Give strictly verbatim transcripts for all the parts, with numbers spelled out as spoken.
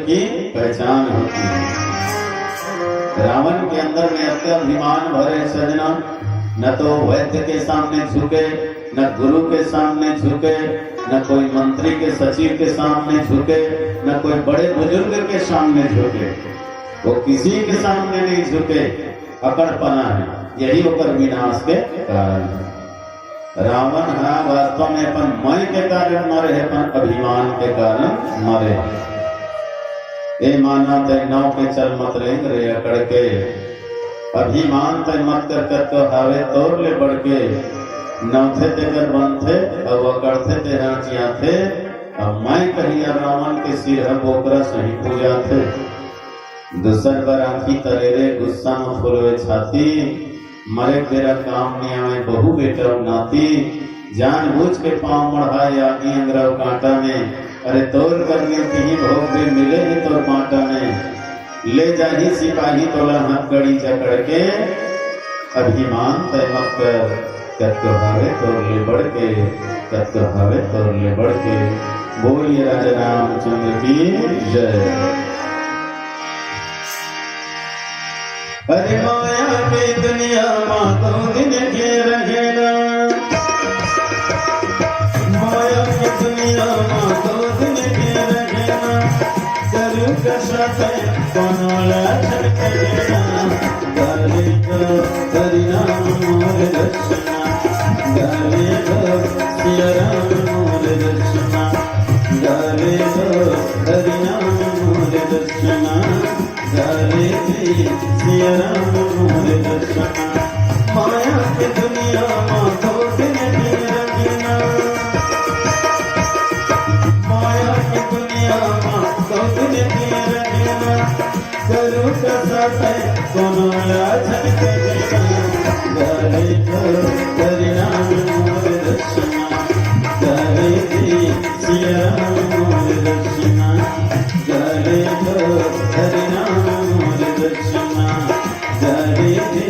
की पहचान होती है। रावण के अंदर में अत्य अभिमान भरे सजना, न तो वैद्य के सामने झुके, न गुरु के सामने झुके, न कोई मंत्री के, सचिव के सामने झुके, न कोई बड़े बुजुर्ग के सामने झुके। वो किसी के सामने नहीं झुके, अकड़पना है, यही ओकर विनाश के कारण है। रावण ह वास्तव में अपन मय के कारण मरे हे, अपन अभिमान के कारण मरे। ए माना तय नौ के चल मत रेंग रे अकड़ के, अभिमान तय मत कर कर तो हावे तोर ले बढ़ के। नौथे तेकर बनथे, अब अकड़थे तेरा चियाथे। अब मैं कहिया रावण के सिर ह बोकरा सही पूजाथे। दूसर बर आँखी तरे रे गुस्सा म फुलवे छाती। मरे बेरा काम नइ आवय बहू बेटा अउ नाती। जानबूझ के पाँव मढ़ाय आगी अंगरा अउ काँटा में। अरे तोर करनी तिही भोग भी मिले हे तोर बाँटा में। ले जाही सिपाही तोला हथकड़ी जकड़ के। अभिमान तय मत कर, कतको हवे तोर ले बढ़ के, कतको हवे तोर ले बढ़ के। बोलिए राजा रामचंद्र की जय। अरे माया के दुनिया मा दो दिन के रहेना, माया के दुनिया मा दो दिन के रहेना, करू कसा तय कोनो ला झन के देना। गाले तो हरि नाम मोर रचना, गाले तो सिया राम मोर रचना, गाले तो हरि नाम मोर रचना, गाले तो सिया राम मोर रचना। माया के दुनिया मा दो दिन के रहेना, माया के दुनिया मा दो दिन के रहेना। करू कसा तय कोनो ला झन के देना। गाले तो हरि नाम मोर रचना, गाले तो सिया राम मोर रचना, गाले तो हरि नाम मोर रचना, गाले तो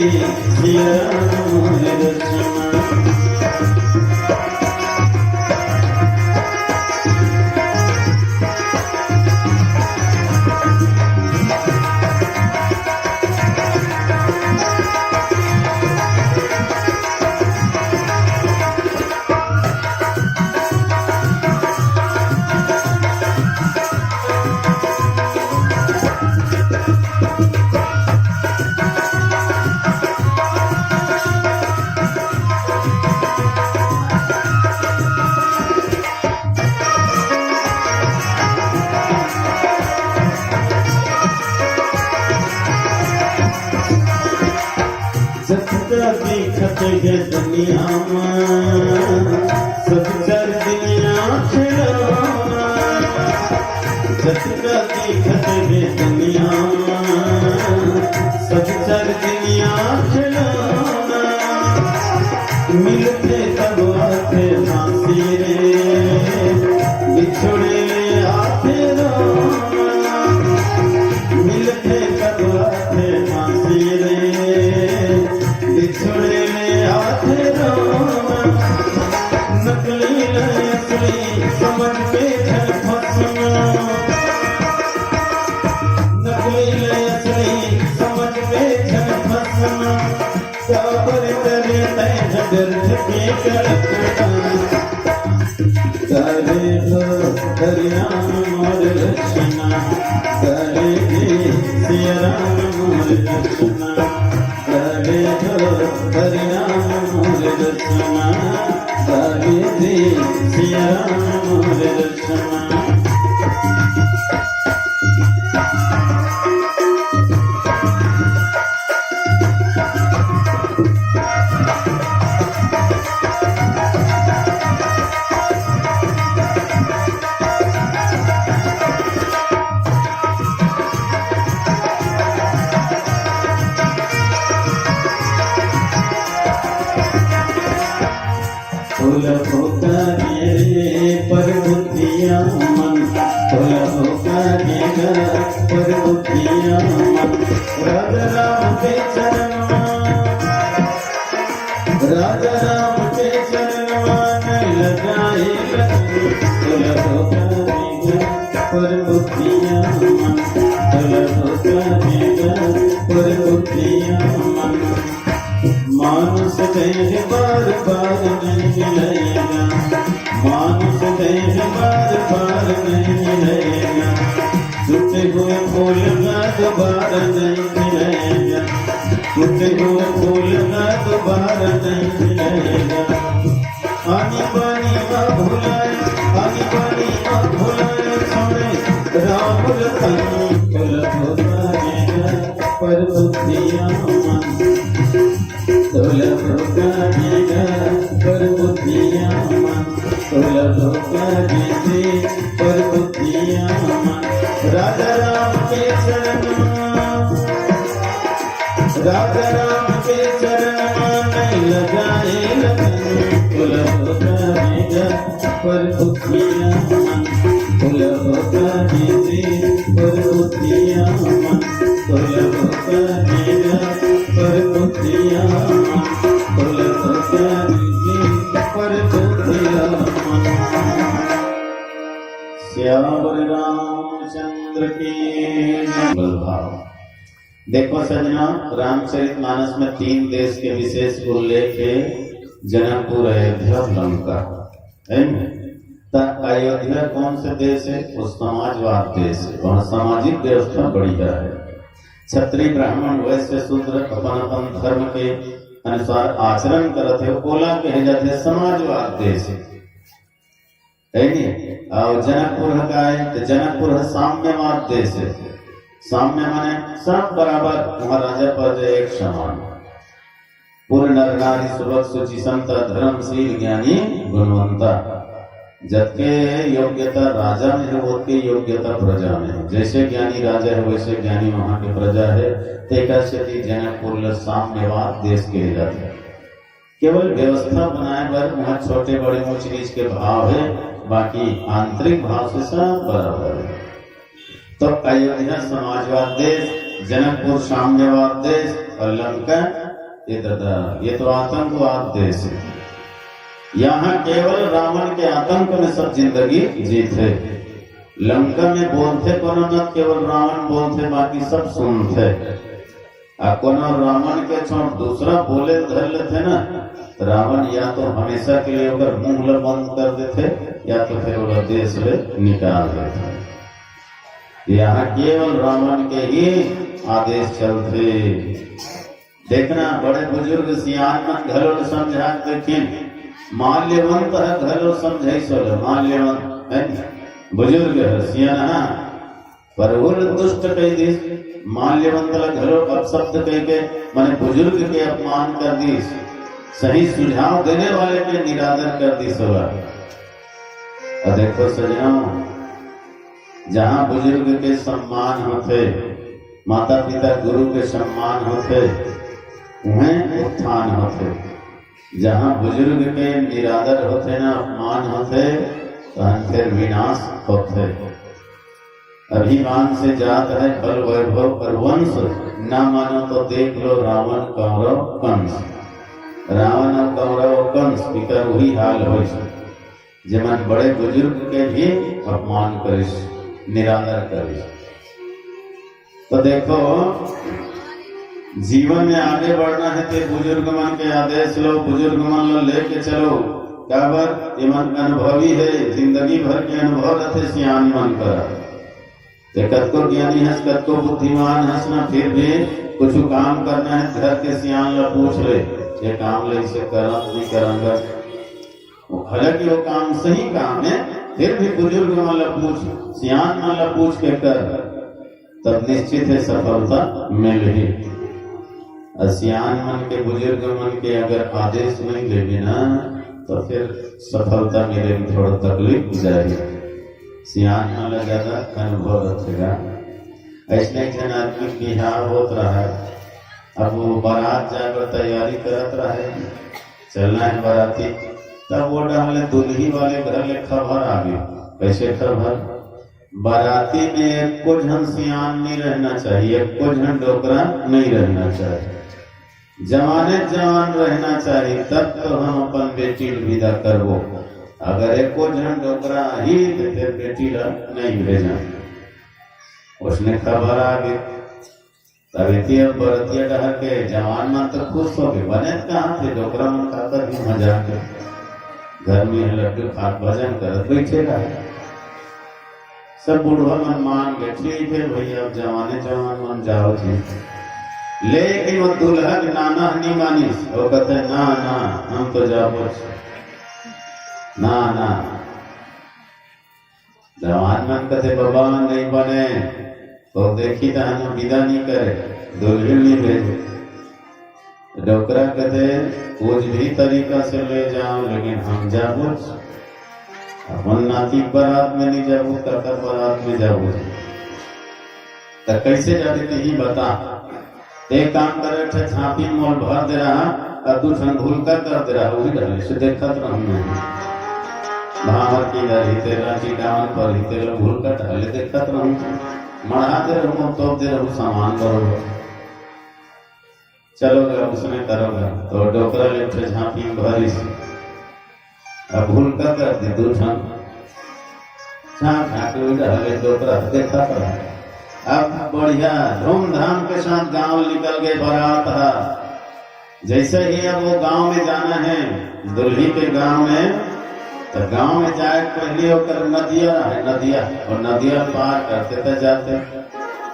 सिया राम मोर रचना। जतका दिखत हे दुनिया मा, सब चर दुनिया खिलौना। जतका दिखत हे दुनिया मा, सब चर दुनिया खिलौना। मिलथे तब आथे फांसी रे, बिछुड़े ले आथे रोना। मिलथे तब आथे फांसी रे, बिछुड़े ले आथे रोना। नकली ले असली समझ के झन फंसना, नकली ले असली समझ के झन फंसना। काबर करे तैं व्यर्थ के कल्पना। गाले तो हरि नाम मोर रचना, गाले तो सिया राम मोर रचना। गाले तो हरि नाम मोर रचना, गाले तो सिया राम मोर रचना। तोला धोखा दे रे परबुद्धिया मन, तोला धोखा दे रे परबुद्धिया मन। राजा राम के चरण मा, राजा राम के चरण मा लगाए लगे, तोला धोखा दे रे पर बुद्धिया मन, तोला धोखा देगा, पर बुद्धिया मन। मानुष देह बार बार नहीं मिलेगा, मानुष देह बार बार नहीं मिलेगा। टूटे हुए फूल का दोबारा नहीं मिलेगा, टूटे हुए फूल का दोबारा नहीं मिलेगा। आनी बानी ना भुलाए, आनी बानी ना भुलाए, सुने राम रतन। तोला धोखा देगा, पर बुद्धिया मन, तोला धोखा देगा, पर बुद्धिया मन, तोला धोखा देगा, पर बुद्धिया मन। राजा राम के चरण में, राजा राम के चरण में नहीं लगाए लगन, तोला धोखा देगा, पर बुद्धिया मन, तोला धोखा देगा, पर बुद्धिया मन, तोला धोखा देगा, पर बुद्धिया मन, तोला धोखा देगा, पर बुद्धिया मन। सियावर रामचंद्र की जय। मंगल भाव। देखो सजना, रामचरितमानस में तीन देश के विशेष उल्लेख है, जनकपुर, अयोध्या और लंका, है ना? त अयोध्या कौन से देश है? वो समाजवाद देश है, वहाँ सामाजिक व्यवस्था बढ़िया है। क्षत्रिय, ब्राह्मण, वैश्य, शूद्र अपन अपन धर्म के अनुसार आचरण करत है, ओला कहे जाते समाजवाद देश है। है नहीं? और जनकपुर ह का है? तो जनकपुर ह साम्यवाद देश है। साम्य माने सब बराबर, वहाँ राजा प्रजा एक समान। पुर नर नारी सुबह सुचि संता, धर्मशील ज्ञानी गुणवंता। जतके योग्यता राजा में है, ओतके योग्यता प्रजा में है। जैसे ज्ञानी राजा है, वैसे ज्ञानी वहाँ के प्रजा है। तेकर सेती जनकपुर ल साम्यवाद देश कहे जाथे। केवल व्यवस्था बनाए बर वहाँ छोटे बड़े ऊंच नीच के भाव है, बाकी आंतरिक भाव से सब बराबर है। तो अयोध्या समाजवाद देश, जनकपुर साम्यवाद देश और लंका, ये दादा, ये तो आतंकवाद देश है। यहाँ केवल रावण के आतंक में सब जिंदगी जीत है। लंका में बोलथे कोनो न, केवल रावण बोलथे, बाकी सब सुनथे। आ कोनो रावण के छोड़ दूसरा बोले धर लेथे ना, तो रावण या तो हमेशा के लिए ओकर मुंह ल बंद कर देथे, या तो फिर ओला देश ले निकाल देथे। यहाँ केवल रावण के ही आदेश चलथे। देखना, बड़े बुजुर्ग सियान मन घलो ल समझा के देखिन, माल्यवंत ह घलो समझाइस ओला, माल्यवंत है न? बुजुर्ग है, सियान है, पर वो ल दुष्ट कह दिस, माल्यवंत ला घलो अपशब्द कह के, माने बुजुर्ग के अपमान कर दिस, सही सुझाव देने वाले के निरादर कर दिस ओला। और देखो सजनों, जहाँ बुजुर्ग के सम्मान होथे, माता पिता गुरु के सम्मान होथे, उहें उत्थान होथे। जहाँ बुजुर्ग के निरादर होथे ना, अपमान होथे, तहन फिर विनाश होथे। अभिमान से जात है बल वैभव और वंश, ना मानो तो देख लो रावण कौरव कंस। रावण और कौरव और कंस इकर वही हाल होइस। जेमन बड़े बुजुर्ग के भी अपमान करिस, निरादर करिस। तो देखो, जीवन में आगे बढ़ना है तो बुजुर्ग मन के आदेश लो, बुजुर्ग मन लो लेके चलो। काबर? एमन अनुभवी है, जिंदगी भर के अनुभव रहथे सियान मन करा। ते कतको ज्ञानी हस, कतको बुद्धिमान हस ना, फिर भी कुछ काम करना है, घर के सियान ला पूछ ले, ये काम ले इसे करम नहीं करंगा। वो हालांकि वो काम सही काम है, फिर भी बुजुर्ग मन ला पूछ, सियान मन ला पूछ के कर, तब निश्चित है सफलता मिलही। और सियान मन के, बुजुर्ग मन के अगर आदेश नहीं लेबे ना, तो फिर सफलता मिले में थोड़ा तकलीफ जाही। सियान मन ला ज्यादा अनुभव रखेगा। ऐसने एक झन आदमी के बिहाव होत रहा है, अब वो बारात जाए बर तैयारी करत रहा है, चलना है बाराती, तब वो डहले दुल्ही वाले घर ले खबर आ गई। कैसे खबर? बाराती में एको झन सियान नहीं रहना चाहिए, एको झन डोकरा नहीं रहना चाहिए, जवाने जवान रहना चाहिए, तब तो हम अपन बेटी ल विदा करबो। अगर एको झन डोकरा आही तो फिर बेटी ला नहीं भेजा। उसने खबर आ गई। तब इति अब बरतिया डहर के जवान मन तो खुश हो गए, बने कहाँ थे डोकरा मन का कर ही मजाक के। घर में लड्डू खात भजन करत बैठे रहे। सब बुढ़वा मन मान गए, "ठीक है भैया, अब जवाने जवान मन जाओ जी।" लेकिन वो दुल्हा के नाना नहीं मानिस, वो कहते, "ना, ना, हम तो जाबो।" ना, ना। जवान मन कहते, "बाबा, नहीं बने, तो देखी तो हम विदा नहीं करे, दुल्हन नहीं भेजे।" डोकरा कहते, "कुछ भी तरीका से ले जाओ, लेकिन हम जाबो।" अपन नाती के बारात में नहीं जाबो, काकर बारात में जाबो? तो कैसे जाबे, तेही बता। एक काम करे, एक ठे झांपी मोल भर दे रहा, और दू ठन भूलका कर दे रहा, वही ढले से देखत रहूं मैं। भावर की दरी तेला, टिकावन पर ही तेला, भूलका ढले देखत रहूं। मढ़ा दे रहूं, तोप दे रहूं, सामान बरोबर। चलो गा, उसने करो गा। तो डोकरा ले उठे झांपी में भरिस। अब भूलका कर दी दू ठन। झांक झांक के उड़ा ले डोकरा देखा तो। अब बढ़िया धूमधाम के साथ गांव निकल गए बारात हा। जैसे ही अब वो गांव में जाना है, दुल्ही के गांव में, तो गांव में जाए के पहले ओकर नदिया है, नदिया, और नदिया पार करते तो जाते।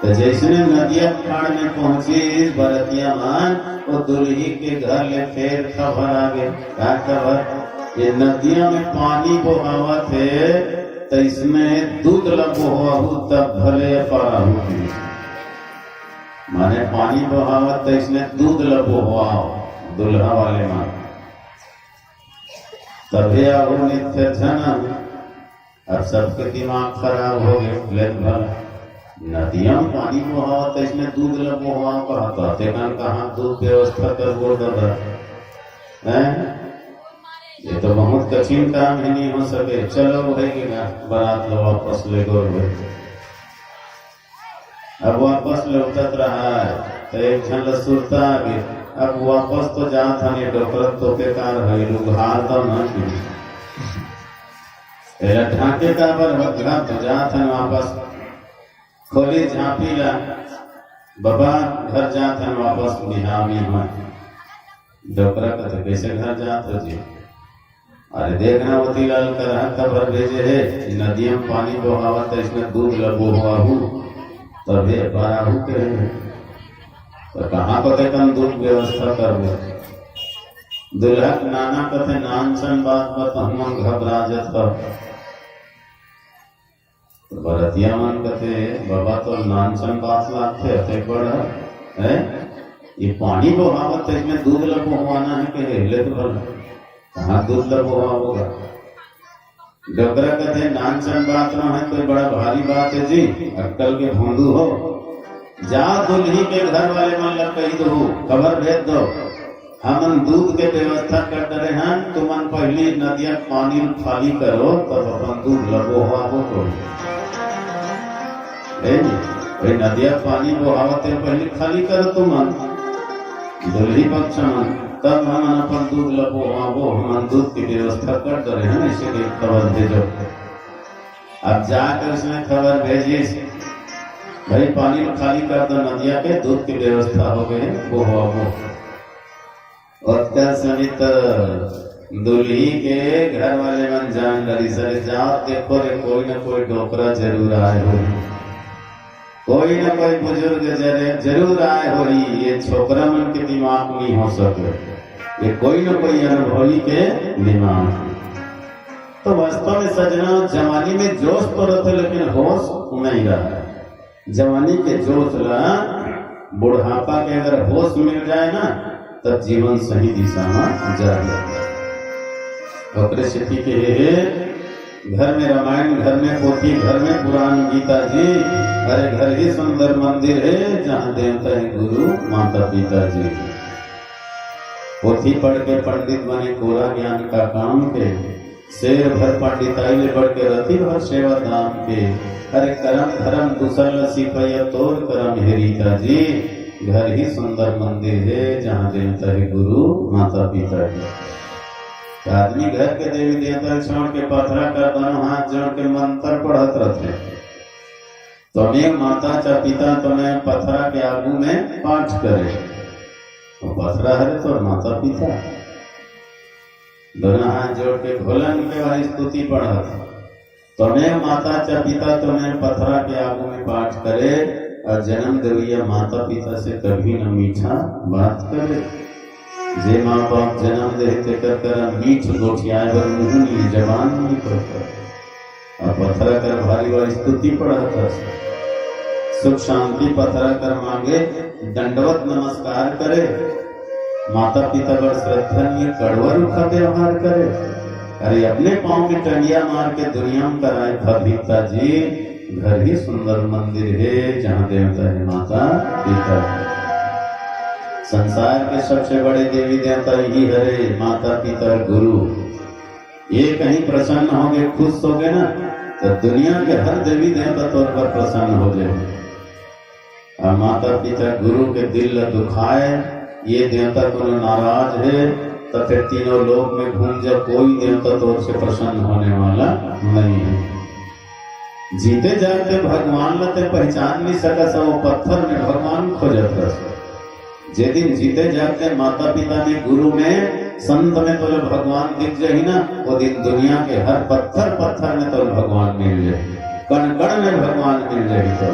तो जैसने नदिया खाड़ में पहुंचिस बरतिया मन, वो दुल्ही के घर ले फेर खबर आ गए। का खबर? ये नदिया में पानी बोहावत है, तो इसमें दूध ल बोहाहू तब भले पाराहू की। माने पानी बोहावत, तो इसमें दूध ल बोहाओ, दुल्हा वाले मन। तभे आहू, नहीं तो झन आहू। अब सबके दिमाग खराब हो गए, लेत भला नदिया में पानी बोहावत, तो इसमें दूध ल बोहाओ कहा, तो तेकन कहाँ दूध व्यवस्था करबो दादा? हैं? ये तो बहुत कठिन काम है, नहीं हो सके। चलो भाई के ना, बारात लो वापस ले गो भाई। अब वापस लौटत रहा है, तो एक झन ल सुरता आ गई। अब वापस तो जात हन, ये डोकरा तो बेकार है, लुघार तो न की। एला ढांके काबर हो, घर तो जात हन वापस। खोली झांपी ला, "बाबा, घर जात हन वापस, बिहाव में हन।" डोकरा कहते, "कैसे घर जात हो जी?" "अरे देखना, वती लाल करहा खबर भेजे है कि नदिया में पानी बोहावत है, इसमें दूध ल बोहवाहू, तभे पाराहू के है। तो कहाँ को देखन दूध व्यवस्था करबो?" दुल्हा के नाना कहते, "नानसन बात बर तो हमन घबरा जत हव।" तो बरतिया मन कथे, "बाबा, तो नानसन बात लागथे, अतेक बड़ है, हैं? ये पानी बोहावत है, इसमें दूध ल बोहवाना है के ले तो भला? कहाँ दूध ल बोहावोगा?" डोकरा कथे, "नानसन बात ना है, कोई बड़ा भारी बात है जी, अक्कल के भोंदू हो। जा दुल्ही के घर वाले मन ल कही दो, खबर भेज दो।" हमन दूध के व्यवस्था कर डरे हन, तुमन पहली नदिया के पानी ल खाली करो, तब अपन दूध ल बोहवाबो कोई। ए जी, वही नदिया के पानी बोहावत है, पहली खाली करो तुमन, दुल्ही पक्ष मन, तब हमन अपन दूध ल बोहवाबो, हमन दूध के व्यवस्था कर डरे हन, ऐसे के खबर भेजो। अब जाके उसने खबर भेजिस, "भाई, पानी ल खाली कर दो नदिया के, दूध के व्यवस्था हो गए, बोहवाबो।" ओतका समित दुल्ही के घर वाले मन जान डरिस, "अरे जाओ देखो रे, कोई ना कोई डोकरा जरूर आए होही, कोई ना कोई बुजुर्ग जरे-, जरूर आए होही, ये छोकरा मन के दिमाग नहीं हो सके, ये कोई ना कोई अनुभवी के दिमाग है।" तो वास्तव में सजना, जवानी में जोश तो रहते, लेकिन होश नहीं रहता। जवानी के जोश ला बुढ़ापा के अगर होश मिल जाए ना, तब जीवन सही दिशा में जाए। ओकरे सेती के हे, घर में रामायण, घर में पोथी, घर में पुराण गीता जी, अरे घर ही सुंदर मंदिर है, जहाँ देवता है गुरु माता पिता जी। पोथी पढ़ के पंडित बने, कोरा ज्ञान का काम के, शेर भर पंडिताई ले बढ़ के रति भर सेवा दान के। अरे करम धरम दूसर ल सिखैया तोर करम हे रीता जी। घर ही सुंदर मंदिर हे जहाँ देवता हे गुरु माता पिता जी। त आदमी घर के देवी देवता ल छोड़ के पथरा कर दोनों हाथ जोड़ के मंत्र पढ़त रथे। तमेव माता च पिता, तमेव पथरा के आगू में पाठ करे। वो पथरा हरे तोर माता पिता। दोनों हाथ जोड़ के घोलन के वही स्तुति पढ़त। तमेव माता च पिता, तमेव पथरा के आगू में पाठ करे, और जन्म देवैया माता पिता से कभी न मीठा बात करे। जे माँ बाप जन्म दे तेकर करा मीठ गोठियाए बर मुँह नहीं, जबान नहीं पड़ता। अब पथरा कर भारी वाली स्तुति पढ़त हस। सुख शांति पथरा कर मांगे, दंडवत नमस्कार करे। माता पिता बर श्रद्धा नहीं, कड़वा रूखा व्यवहार करे। अरे अपने पाँव में टंगिया मार के दुनिया में कराए फभिकता जी। घर ही सुंदर मंदिर है, जहाँ देवता है माता पिता। संसार के सबसे बड़े देवी देवता यही हरे, माता पिता गुरु। ये कहीं प्रसन्न होगे, खुश होगे ना, तो दुनिया के हर देवी देवता तोर पर प्रसन्न हो जाए। और माता पिता गुरु के दिल ला दुखाए, ये देवता कोनो नाराज है, तो फिर तीनों लोक में घूम जा, कोई देवता तोर से प्रसन्न होने वाला नहीं है। जीते जागते भगवान ला ते पहचान नहीं सकस, वो पत्थर में भगवान खोजत रस। जे दिन जीते जागते माता पिता में, गुरु में, संत में तोला भगवान दिख जाही ना, वो दिन दुनिया के हर पत्थर पत्थर में तोला भगवान मिल जाही, कण कण में भगवान मिल जाही। तो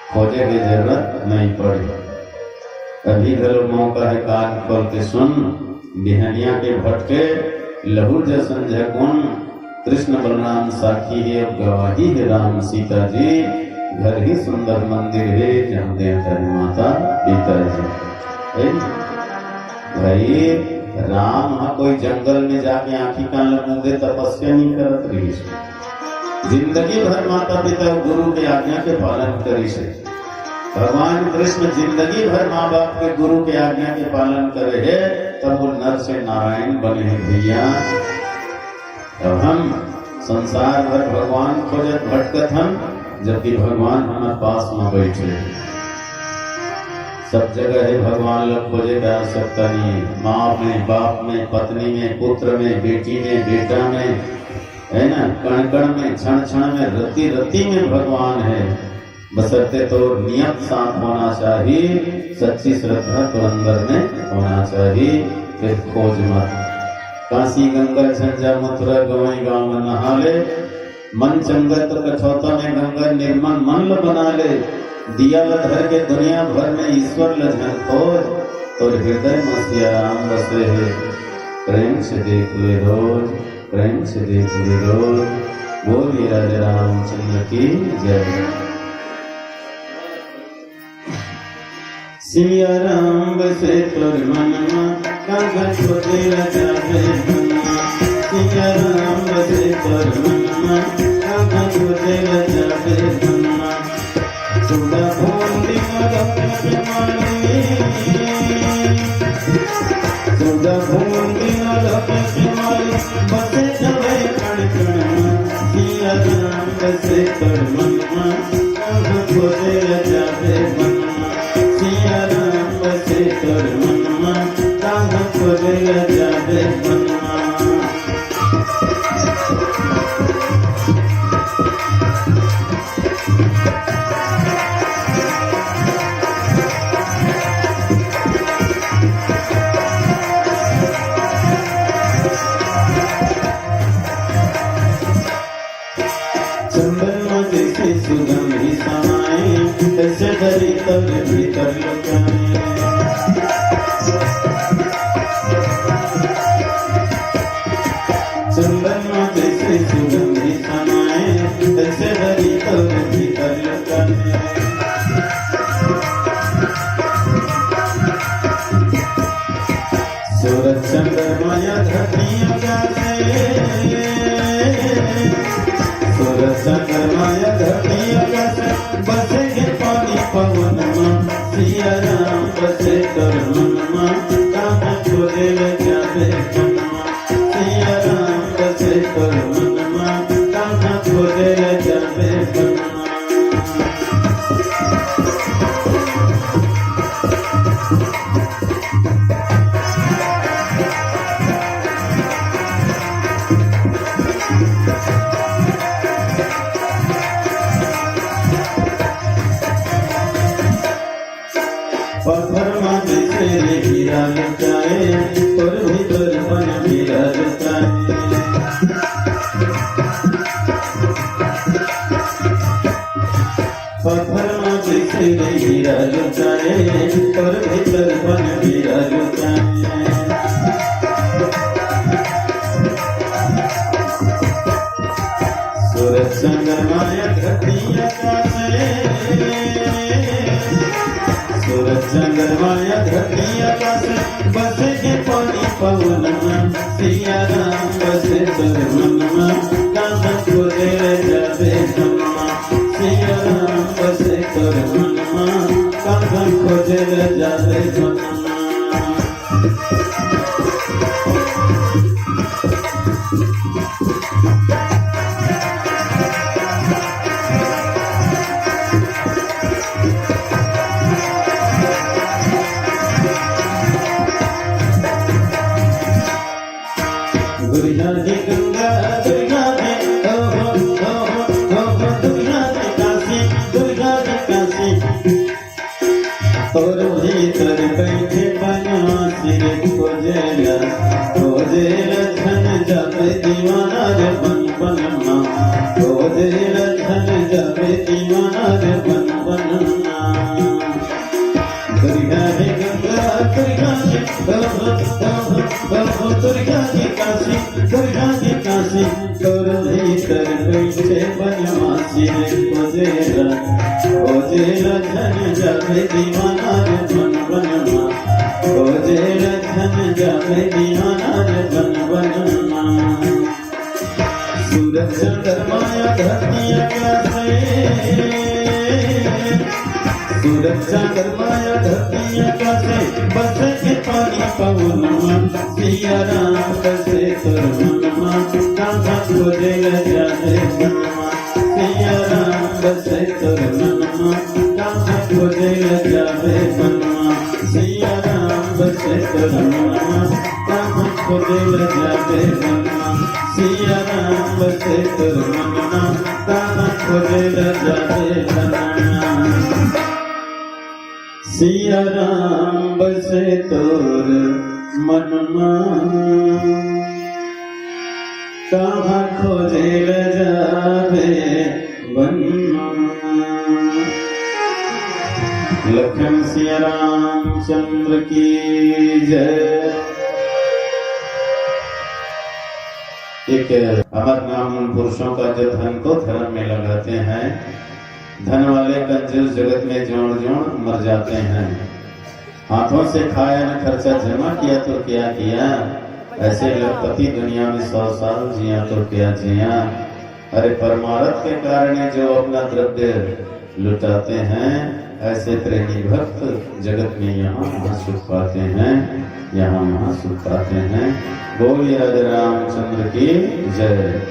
खोजे के जरूरत नहीं पड़ी। अभी घलो मौका है, कान खोल के सुन। बिहनिया के भटके लहू जसन झकुन, कृष्ण बलराम साखी है, अब गवाही है राम सीता जी। घर ही सुंदर मंदिर है, जहाँ देवता है माता पिता जी। है ना? भाई, राम हा कोई जंगल में जाके आँखी कान ला मूंदे तपस्या नहीं करत रहिस। जिंदगी भर माता पिता गुरु के आज्ञा के पालन करिस हे। भगवान कृष्ण जिंदगी भर माँ बाप के, गुरु के आज्ञा के पालन करे हे, तब वो नर से नारायण बने हे भैया। अब हम संसार भर भगवान खोजत भटकत हन, जबकि भगवान हमर पास में बैठे हे। सब जगह हे भगवान ला खोजे के आवश्यकता नहीं है। माँ में, बाप में, पत्नी में, पुत्र में, बेटी में, बेटा में, है ना, कण कण में, क्षण क्षण में, रति रति में भगवान है। बशर्ते तोर नियत साफ होना चाहिए, सच्ची श्रद्धा तो अंदर में होना चाहिए, फिर खोज मत। काशी गंगा झंझारत मथुरा गंवई गाँव में नहा ले, मन चंगा तो कठौता में गंगा निर्मल मन ल बना ले। दिया ल धर के दुनिया भर में ईश्वर ल झन खोज, तोर हृदय में सिया राम बसे हे, प्रेम से देख ले रोज। प्रेम से देख ले रोज। बोलिए राजा रामचंद्र की जय। सिया राम बसे तोर मन मा, कांधा खोजे ला जाबे मन मा। सिया राम बसे तोर मन मा, कांधा खोजे ला जाबे मन मा। सुधा भूंदी न लोक के माली, सुधा भूंदी न लोक के माली, बसे जबे कण कण मा, सिया राम बसे तोर मन मा, कांधा खोजे ला जाबे मन मा, सिया राम बसे तोर मन मा, कांधा खोजे ला जाबे मन मा। चंदन में जैसे सुगंध ही समाए, तैसे भीतर भीतर लुकाए। चंदन में जैसे सुगंध ही समाए, तैसे भीतर भीतर लुकाए। सूरज चंद्रमा या धरती आकाश, सूरज चंद्रमा या धरती आकाश, बसे के पानी पवन मा, सिया राम बसे तोर मन मा, कांधा खोजे ला जाबे मन मा, सिया राम बसे तोर मन मा, कांधा खोजे ला जाबे मन मा। चंद्रमा या धरती आकाश, सूरज चंद्रमा या धरती आकाश, बसे के पानी पवन मा, सिया राम बसे तोर मन मा, कहाँ खोजे ले जाबे मन मा, सिया राम बसे तोर मन मा, कहाँ खोजे ले जाबे मन मा। दुर्गा जी गंगा, दुर्गा जी, ओ हो, ओ हो, ओ हो, दुर्गा जी काशी, दुर्गा जी काशी। तोर भीतर बैठे बनवासी रे, खोजेला, खोजेला झन जाबे दीवाना रे बन बन मा। खोजेला झन जाबे दीवाना रे बन बन मा। दुर्गा हे गंगा, दुर्गा हे, ओ हो, ओ हो, ओ हो, दुर्गा हे काशी, दुर्गा हे काशी। तोर भीतर बैठे बनवासी रे, खोजेला, खोजेला झन जाबे दीवाना रे बन बन मा। खोजेला झन जाबे दीवाना रे बन बन मा। सूरज चंद्रमा या धरती आकाश, सूरज चंद्रमा या धरती आकाश, बसे के पानी पवन मा, सिया राम बसे तोर मन मा, कहाँ खोजे ले जाबे मन मा, सिया राम बसे तोर मन मा, कहाँ खोजे ले जाबे मन मा, सिया राम बसे तोर मन मा, कहाँ खोजे ले जाबे मन मा, सिया राम बसे तोर मन मा, कहाँ खोजे ले जाबे मन मा। सिया राम बसे तोर मन मा, कहाँ खोजे ले जाबे मन मा। लखन सिया रामचंद्र की जय। एक अमर नाम उन पुरुषों का जो धन को धर्म में लगाते हैं। धन वाले कंजूस जगत में जोड़ जोड़ मर जाते हैं। हाथों से खाया न खर्चा जमा किया तो क्या किया, ऐसे लखपति दुनिया में सौ साल जिया तो क्या जिया। अरे परमारथ के कारण जो अपना द्रव्य लुटाते हैं, ऐसे प्रेमी भक्त जगत में यहाँ वहाँ सुख पाते हैं, यहाँ वहाँ सुख पाते हैं। बोलिए राजा रामचंद्र की जय।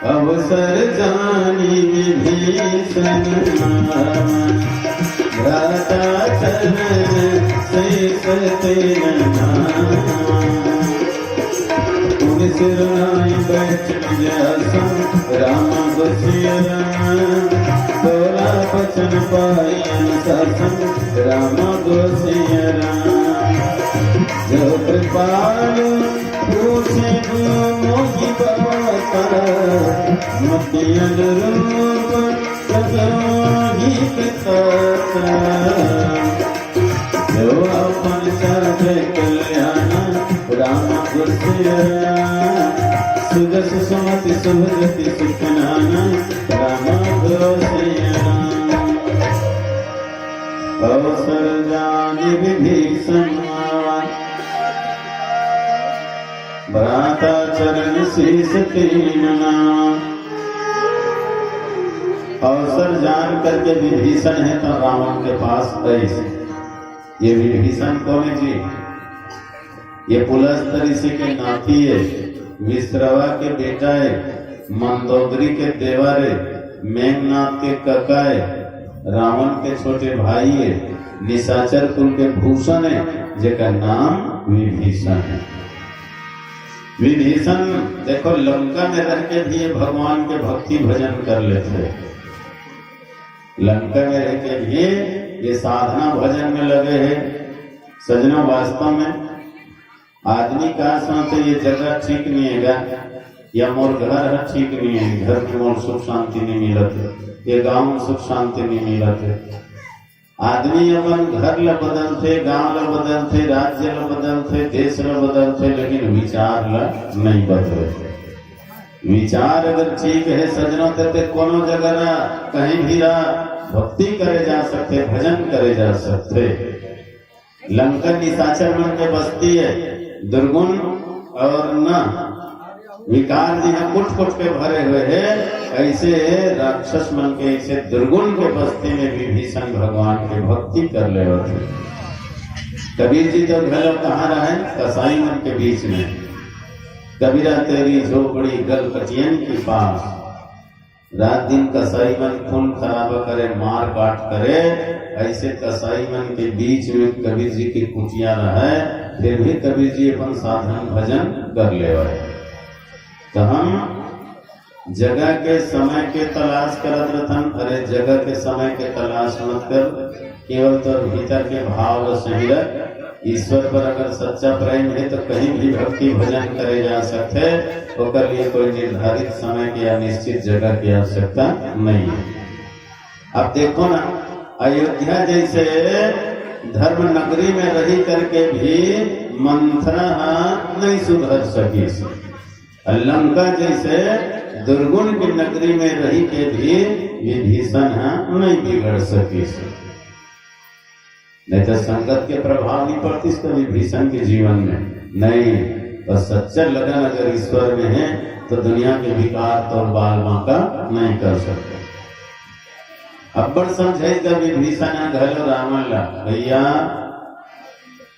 अवसर जानी विभीषण नाम, भ्राता चरण शीश तेन नाम। मुनि सिर नाई बैठ निज आसन, राम बसिया राम। दोहरा बचन पाई अनुशासन, राम बसिया राम। जो कृपालु पूछे जो मोहि बाता, मति अनुरूप कबहुँ ही विधाता। जो अपन चाहे कल्याण, राम गुण सिया राम। सुजस सुमति सुभगति सुख नाना, राम गुण सिया राम। अवसर जानि विभीषण आवा, भ्राता चरण शीश तेन नावा। अवसर जान करके विभीषण हे तो रावण के पास आइस। ये विभीषण कोन हे जी? ये पुलस्त्य ऋषि के नाती हे, विश्रवा के बेटा हे, मंदोदरी के देवर हे, मेघनाथ के कका हे, रावण के छोटे भाई हे, निशाचर कुल के भूषण हे, जेकर नाम विभीषण हे। विभीषण देखो, लंका में रह के भी ये भगवान के भक्ति भजन कर लेथे। लंका में रह के भी ये साधना भजन में लगे हे। सजनो, वास्तव में आदमी का साथ ये जगह ठीक नहीं हे गा, या मोर घर ह ठीक नहीं हे, घर में मोर सुख शांति नहीं मिलत हे, ये गांव में सुख शांति नहीं मिलत हे। आदमी अपन घर ल बदलथे, गांव ल बदलथे, राज्य ल बदलथे, देश ल बदलथे, लेकिन विचार ल नहीं बदलथे। विचार अगर ठीक हे सजनो, ते, ते कोनो जगह रह, कहीं भी रह, भक्ति करे जा सकथे, भजन करे जा सकथे। लंका निशाचर मन के बस्ती हे, दुर्गुण और न विकार जी ह कुट कुट के भरे हुए हे। ऐसे राक्षस मन के, ऐसे दुर्गुण के बस्ती में विभीषण भगवान के भक्ति कर लेवत हे। कबीर जी तो घलो कहाँ रहे? कसाई मन के बीच में। कबीरा तेरी झोपड़ी गलपटियन के पास। रात दिन कसाई मन खून खराबा करे, मार काट करे, ऐसे कसाई मन के बीच में कबीर जी के कुटिया रहे, फिर भी कबीर जी अपन साधन भजन कर लेवय। तो हम जगह के समय के तलाश करत रथन। अरे, जगह के समय के तलाश मत कर, केवल तोर भीतर के भाव ल सही रख। ईश्वर पर अगर सच्चा प्रेम हे तो कहीं भी भक्ति भजन करे जा सकथे। ओकर लिए कोई निर्धारित समय के या निश्चित जगह की आवश्यकता नहीं है। अब देखो ना, अयोध्या जैसे धर्म नगरी में रही करके भी मंथरा ह नहीं सुधर सकिस, लंका जैसे दुर्गुण की नगरी में रही के भी विभीषण ह नहीं बिगड़ सकिस। नहीं तो संगत के प्रभाव नहीं पड़तिस कभी विभीषण के जीवन में। नहीं, तो सच्चा लगन अगर ईश्वर में है तो दुनिया के विकार तो बाल बांका नहीं कर सकते। अब्बड़ समझाइस गा विभीषण ह घलो रावण ला, भैया,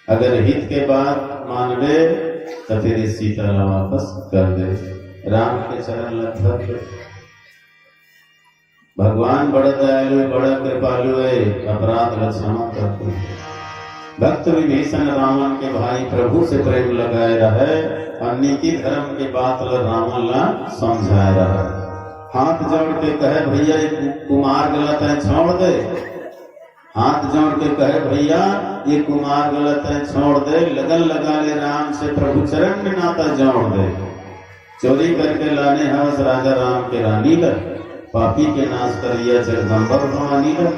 अगर हित के बात मानबे तो फिर इस सीता ला वापस कर दे, राम के चरण ला धर दे। भगवान बड़ा दयालु हे, बड़ा कृपालु हे, अपराध ला क्षमा कर दे। भक्त विभीषण रावण के भाई प्रभु से प्रेम लगाए रहे और नीति धर्म के बात ला रावण ला समझाए रहे। हाथ जोड़ के कहे, भैया, ये कु-, कुमार्ग ला तैं छोड़ दे। हाथ जोड़ के कहे, भैया, ये कुमार्ग ला तैं छोड़ दे, लगन लगा ले राम से, प्रभु चरण में नाता जोड़ दे। चोरी करके लाने हवस राजा राम के रानी ला, पापी के नाश करिया जगदम्बा भवानी ला।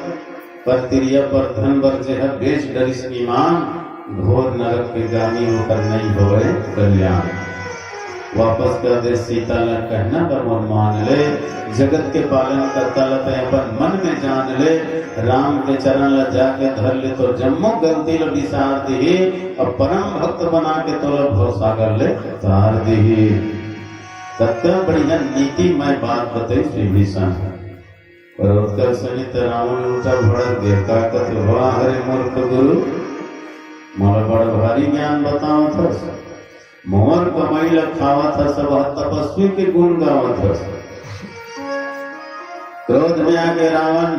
पर तिरिया पर धन बर जे ह बेच डरिस ईमान, घोर नरक के गामी ओकर नहीं होवे कल्याण। वापस कर दे सीता ला कहना बर मोर मान ले, जगत के पालन करता ला तैं अपन मन में जान ले। राम के चरण ला जाके धर ले तो जम्मो गलती ला बिसार दिही, अब परम भक्त बना के तोला भवसागर ले तार दिही। कतका बढ़िया नीतिमय बात बतइस विभीषण। पर ओतका सनित रावण उल्टा भड़क गे, का कथे, "वाह रे मूर्ख गुरु, मोला बड़ भारी ज्ञान बतावत हस, मोर कमाई ल खावत हस, अब तपस्वी के गुण गावत हस।" क्रोध में आके रावण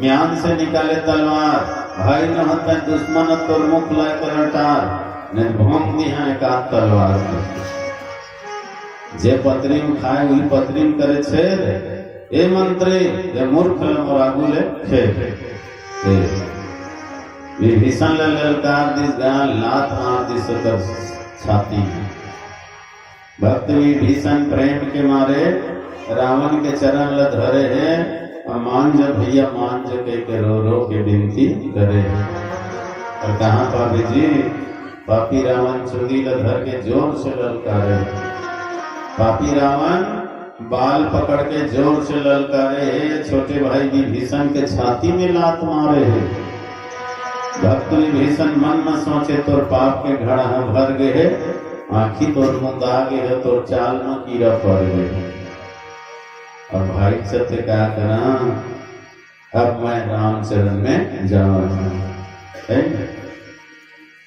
म्यान से निकाले तलवार, "भाई, नहत दुश्मन तोर मुख लाय कर अटार, नहीं भोंक दिहा एक आध तलवार।" जे पतरी में खाए, वही पतरी में करे छेद। ए मंत्री, ये मूर्ख ल मोर आगू ले खेद। ए, विभीषण ल ललकार दिस गा, लात मार दिस ओकर छाती में। भक्त विभीषण प्रेम के मारे रावण के चरण ल धरे हे, और "मान जा भैया, मान जा" कह के रो रो के विनती करे हे। और कहाँ पापी जी, पापी रावण चुंदी ल धर के जोर से ललकारे। पापी रावण बाल पकड़ के जोर से ललकारे हे, छोटे भाई विभीषण के छाती में लात मारे हे। भक्त विभीषण मन में सोचे, "तोर पाप के घड़ा ह भर गे हे, आँखी तोर मुंदा गे हे, तोर चाल में कीड़ा पड़ गे हे।" अब भाई सत्य का करा, अब मैं रामचरण में जावत हूँ, है?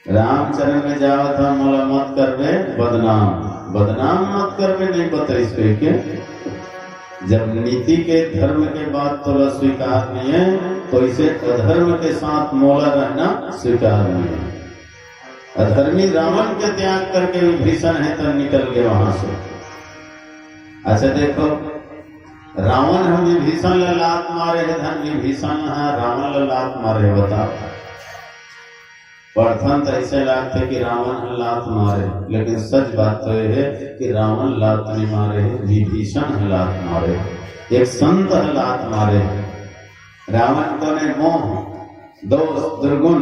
रामचरण में जावत हूँ, मोला मत करबे बदनाम, बदनाम मत करबे, नहीं बताइस कोई के। जब नीति के, धर्म के बात तोला स्वीकार नहीं है, तो इसे अधर्म के साथ मोला रहना स्वीकार नहीं है। अधर्मी रावण के त्याग करके विभीषण हे त निकल गे वहां से। अच्छा देखो, रावण ह विभीषण ल लात मारे हे, धन विभीषण ह रावण ल लात मारे हे, बताओ। पढ़थन त ऐसे लागथे कि रावण ह लात मारे, लेकिन सच बात तो ये हे कि रावण लात नहीं मारे हे, विभीषण ह लात मारे हे, एक संत ह लात मारे हे। रावण तो ने मोह, दोष, दुर्गुण,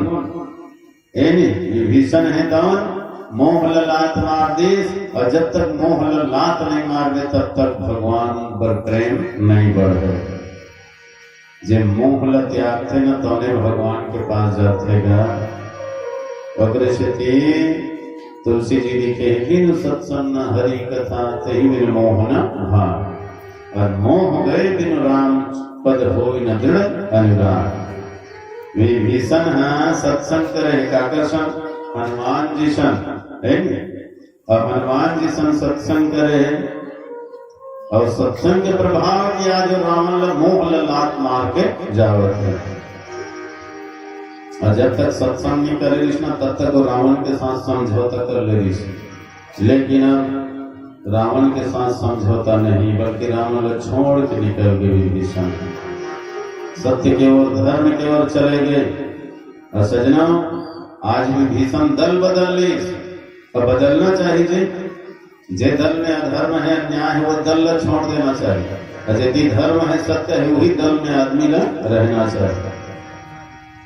ए नहीं, विभीषण हे तवन मोह ल लात मार दिस, अउ जब तक मोह ल लात नहीं मारबे, तब तक भगवान बर प्रेम नहीं बढ़े। जे मोह ल त्यागथे न, तौने भगवान के पास जाथे गा। ओकरे सेती तुलसी जी लिखे हे, "बिनु सत्संग न हरि कथा, तेहि बिनु मोह न भाव।" अउ मोह गए बिनु राम, पद होई न दृढ़ अनुराग। विभीषण ह सत्संग करे हे, काकर सन? हनुमान जी सन, हे नी? अउ हनुमान जी सन सत्संग करे हे, अउ सत्संग के प्रभाव के आज रावण ल मोह ल लात मार के जावत हे। अउ जब तक सत्संग नहीं करे रिहिस ना, तब तक वो रावण के साथ समझौता कर ले रिहिस। लेकिन अब रावण के साथ समझौता नहीं, बल्कि रावण ल छोड़ के निकल गए विभीषण। सत्य के ओर, धर्म के ओर चले गए। अउ सजना, आज विभीषण दल बदल लिस, अब बदलना चाहिए जी। जे दल में अधर्म हे, अन्याय हे, वो दल ला छोड़ देना चाहिए। अउ जेती धर्म हे, सत्य हे, वही दल में आदमी ला रहना चाहिए।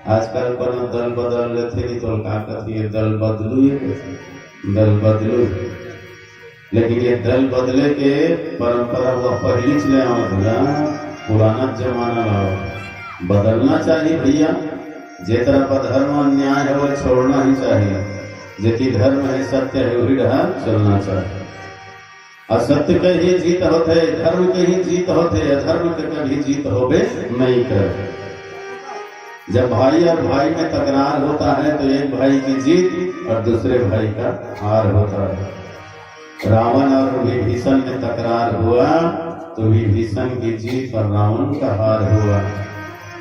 आजकल कोनो दल बदल लेथे, नहीं तो का कथे, "ये दल बदलू, ये कथे, दल बदलू।" लेकिन ये दल बदले के परंपरा वो पहिली चले आवत हे, पुराना जमाना ला बदलना चाहिए भैया। जे तरफ अधर्म अन्याय हे, वो छोड़ना ही चाहिए। जेती धर्म हे, सत्य हे, वही डहर चलना चाहिए। अउ सत्य के ही जीत होथे, धर्म के ही जीत होथे, अधर्म के कभी जीत होबे नहीं करे। जब भाई और भाई में तकरार होता है, तो एक भाई की जीत और दूसरे भाई का हार होता है। रावण और विभीषण में तकरार हुआ, तो विभीषण की जीत और रावण का हार हुआ।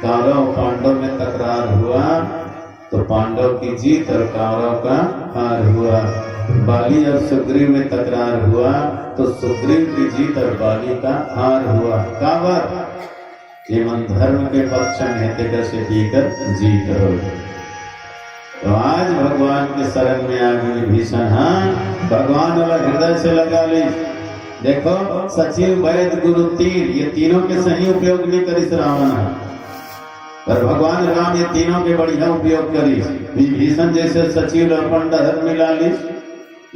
कौरव पांडव में तकरार हुआ, तो पांडव की जीत और कौरव का हार हुआ। बाली और सुग्रीव में तकरार हुआ, तो सुग्रीव की जीत और बाली का हार हुआ। काबर? ये मन धर्म के पक्ष में हे, तेकर सेती एकर जीत हो। तो आज भगवान के शरण में आ गए विभीषण। हाँ, भगवान वाला हृदय से लगा ली। देखो, सचिव, वैद, गुरु, तीन, ये तीनों के सही उपयोग नहीं करिस रावण ह। पर भगवान राम ये तीनों के बढ़िया उपयोग करिस। विभीषण जैसे सचिव ल अपन डहर मिला लिस।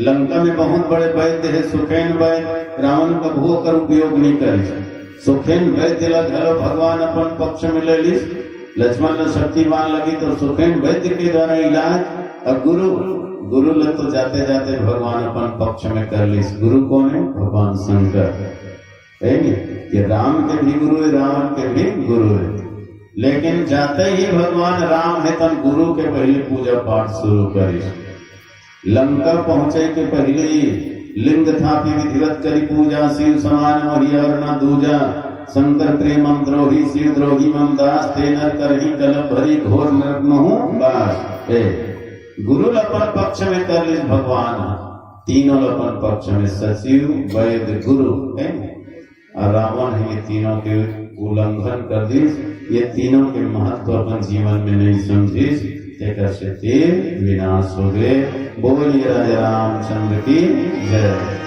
लंका में बहुत बड़े वैद्य हे सुखेन वैद्य, रावण कभू ओकर उपयोग नहीं करिस। सुखेन वैद्य ला घलो भगवान अपन पक्ष में ले लिस। लक्ष्मण ला शक्ति बाण लगी तो सुखेन वैद्य के द्वारा इलाज। अउ गुरु, गुरु ला तो जाते जाते भगवान अपन पक्ष में कर लिस। गुरु कौन हे? भगवान शंकर। हे नी? ये राम के भी गुरु हे, रावण के भी गुरु हे। लेकिन जाते ही भगवान राम हे तन गुरु के पहले पूजा पाठ शुरू करिस। लंका पहुंचे के पहले ही लिंग थापि विधिवत करि पूजा, शिव समान मोहि और न दूजा। शंकर प्रेम द्रोही शिव द्रोही मम दास, ते नर करही कलप भरी घोर नरक महु बास। हे, गुरु ल अपन पक्ष में कर लिस भगवान, तीनों ल अपन पक्ष में, सचिव, वैद्य, गुरु, हे नी? अउ रावण ह ये तीनों के उल्लंघन कर दिस, ये तीनों के महत्व अपन जीवन में नहीं समझिस, तेकर सेती विनाश हो गए। बोलिए राजा रामचंद्र की जय।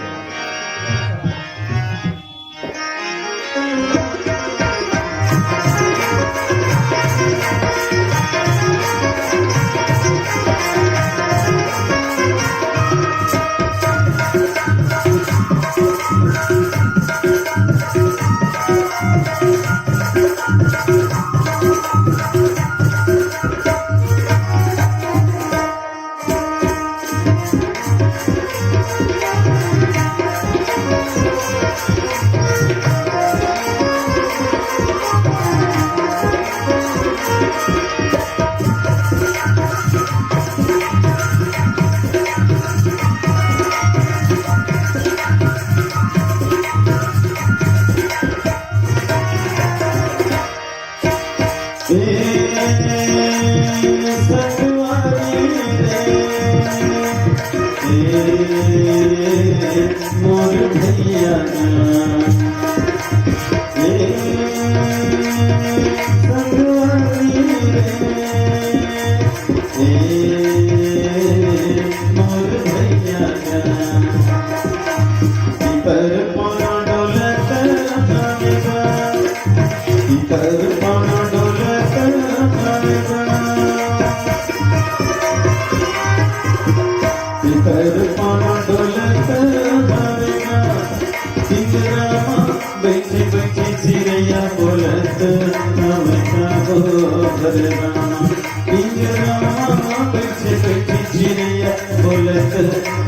राम, पिंजरा में बैठे बैठे चिड़िया बोलत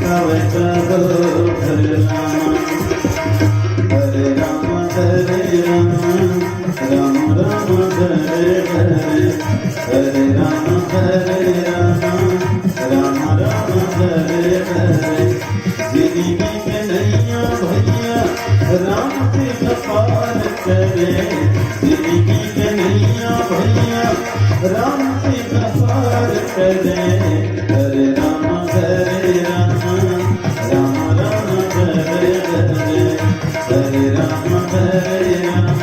हवे का हो। हरे राम, हरे राम, हरे राम, राम राम, हरे हरे, हरे राम, हरे राम, राम राम, हरे हरे। जिंदगी के नैया भैया राम से पार करे, जिंदगी के नैया भैया राम से पार करे। हरे राम, हरे राम, राम राम, हरे हरे, हरे राम, हरे राम,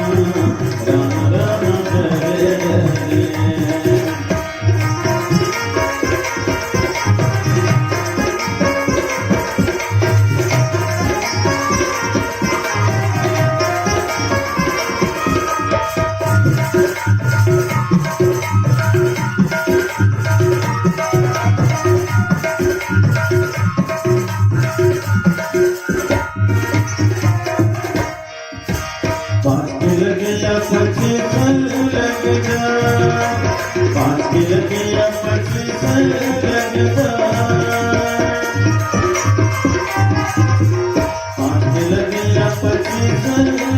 राम राम, हरे हरे। पाँच के लगे या पच्चीस लग जा, पाँच के लगे या पच्चीस लग जा, पाँच के लगे या पच्चीस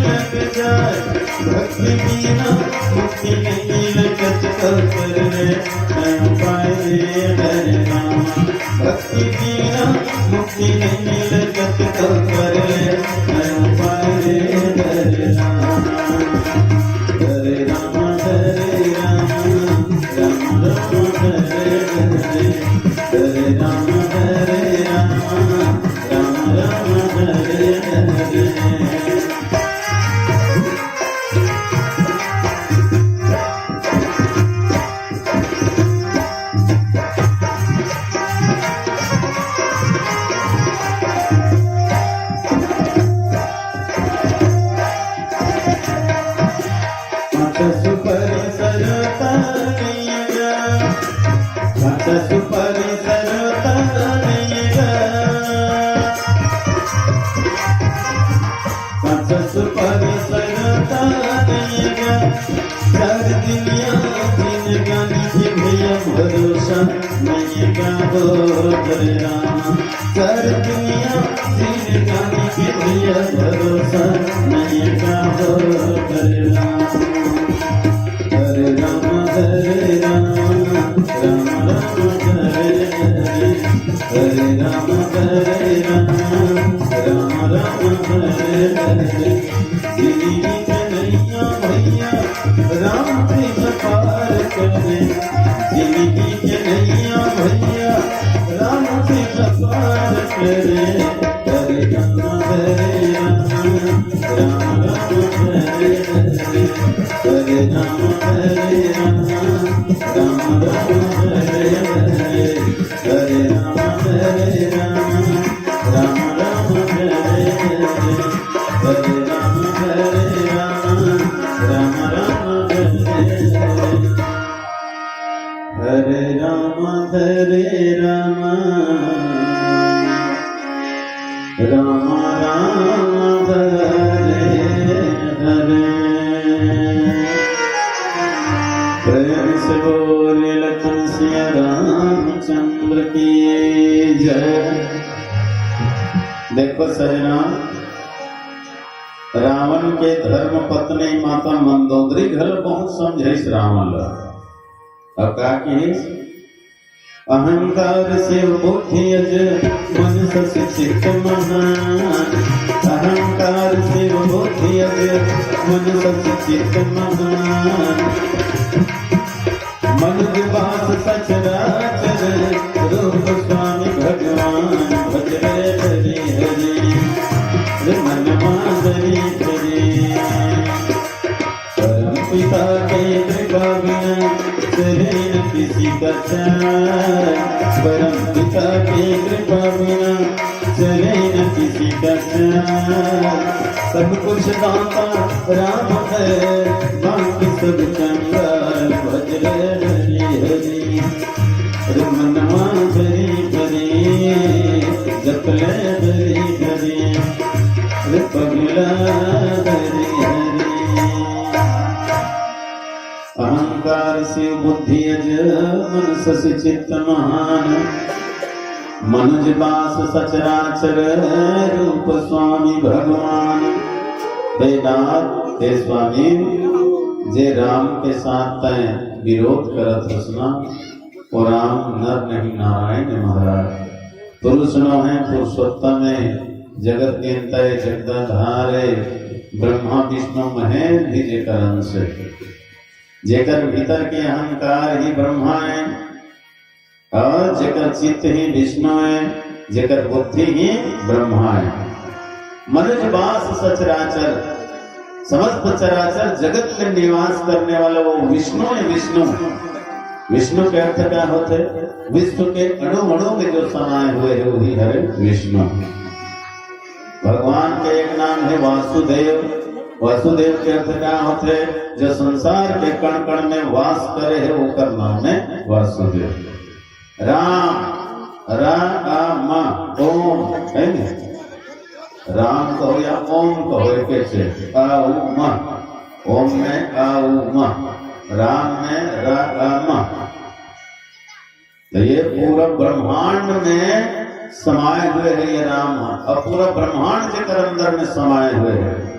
लग जाए। भक्ति बिना मुक्ति नहीं लगत कर ले, मैं उपाय दे हरे राम। भक्ति बिना मुक्ति नहीं लगत कर ले, मैं उपाय दे हरे राम। हरे राम, हरे राम, राम राम, हरे हरे। हरे राम, हरे राम, राम राम, हरे हरे। पाँच सुपारी सरता नैया, पाँच सुपारी सरता नैया, पाँच सुपारी सरता नैया। चार दुनिया जिंदगानी के भैया भरोसा नहीं का हो हरे राम। चार दुनिया जिंदगानी के भैया भरोसा नहीं का हो हरे राम। हरे राम, हरे राम, राम राम, हरे हरे। हरे राम, हरे राम, राम राम, हरे हरे। जिंदगी के नैया भैया राम से पार करे, जिंदगी के नैया भैया राम से पार करे। हरे राम, हरे राम, राम राम, हरे हरे। हरे राम, हरे राम, राम राम, हरे हरे। हरे राम, हरे राम, राम राम, हरे हरे। हरे राम, हरे राम, राम राम, हरे हरे। हरे राम, हरे राम, राम राम, हरे हरे। प्रेम से बोले लखन सिया रामचंद्र की जय। देखो सजना, रावण के धर्म पत्नी माता मंदोदरी घलो बहुत समझाइस रावण ला। अब का कहिस? अहंकार शिव बुद्धि अज मन शशि चित्त महान। अहंकार शिव बुद्धि अज मन शशि चित्त महान। मनुज बास सचराचर रूप स्वामी भगवान। भज रे हरि हरि रे मन माधुरी हरि। परम पिता के कृपा बिना चले न किसी का चाल। परम पिता के कृपा बिना चले न किसी का चाल। सब कुछ दाता राम है, बाकी सब कंगाल। भज रे हरि हरि रे मन माधुरी हरि। जप ले हरि हरि रे पगला हरि हरि। अहम कार शिव बुद्धि अज मन शशि चित्त महान। मनुज बास सचराचर रूप स्वामी भगवान। हे नाथ, हे स्वामी, जे राम के साथ तय विरोध करत हस ना, वो राम नर नहीं नारायण महाराज। पुरुष नोहे पुरुषोत्तम है, जगत के अंत है, जगदाधार है, ब्रह्मा विष्णु महेश भी जेकर अंश है। जेकर भीतर के अहंकार ही ब्रह्मा है और जेकर चित्त ही विष्णु है, जेकर बुद्धि ही ब्रह्मा है। मनुज बास सचराचर, समस्त चराचर जगत में निवास करने वाला वो विष्णु है, विष्णु। विष्णु के अर्थ क्या होते? विश्व के अणु अणु में जो समाये हुए हैं, वही हरे विष्णु। भगवान के एक नाम है वासुदेव। वासुदेव के अर्थ क्या होते? जो संसार के कण कण में वास करे है, ओकर नाम है वासुदेव। राम, रा, आ, मा, ओम, है ना? राम कहो या ओम कहो, एक से, आ, उ, मा। ओम में आ, उ, मा। राम में रा, आ, मा। तो ये पूरा ब्रह्मांड में समाये हुए हैं ये राम, और पूरा ब्रह्मांड जेकर अंदर में समाये हुए हैं।